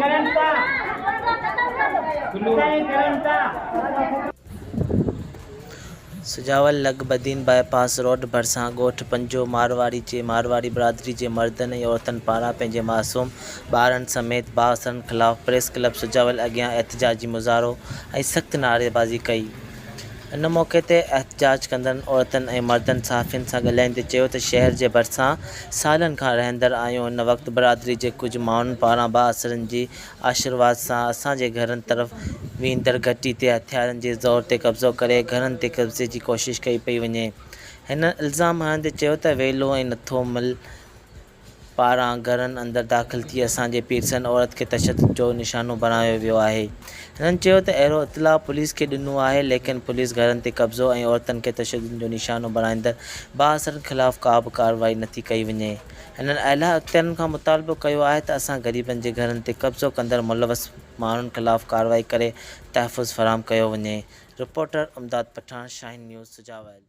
گهرن تان اسان جي گهرن تان. سجاول لڳ بدين باء پاس روڊ ڀرسان ڳوٺ پنجو مارواڙي جي مارواڙي برادري جي مردن ۽ عورتن پاران پنهنجي معصوم ٻارن سميت بااثرن خلاف پريس ڪلب سجاول اڳيان احتجاجي مظاهرو ۽ سخت نعريبازي ڪئي. ان موقعي تي احتجاج ڪندڙن عورتن ۽ مردن صحافين سان ڳالهائيندي چيو ته شهر جي ڀرسان سالن کان رهندڙ آهيون هن وقت برادري جي ڪجهه ماڻهن پاران بااثرن جي آشرواد سان اسان جي گهرن طرف ويندڙ گهٽي تي هٿيارن جي زور تي قبضو ڪري گهرن تي قبضي جي ڪوشش ڪئي پئي وڃي هنن الزام هڻندي چيو ته ويلو ۽ نٿو مل پاران گهرن اندر داخل ٿي اسان جي پيرسن عورت کي تشدد جو نشانو بڻايو ويو آهي. هنن چيو ته اهڙو اطلاع پوليس کي ڏنو آهي ليڪن پوليس گهرن تي قبضو ۽ عورتن کي تشدد جو نشانو بڻائيندڙ بااثرن خلاف ڪا به ڪارروائي نٿي ڪئي وڃي. هنن اعليٰ اختيارين کان مطالبو ڪيو آهي ته اسان غريبن جي گهرن تي قبضو ڪندڙ ملوث ماڻهن خلاف ڪارروائي ڪري تحفظ فراهم ڪيو وڃي. رپورٽر، امداد پٺاڻ، شاهين نيوز، سجاول.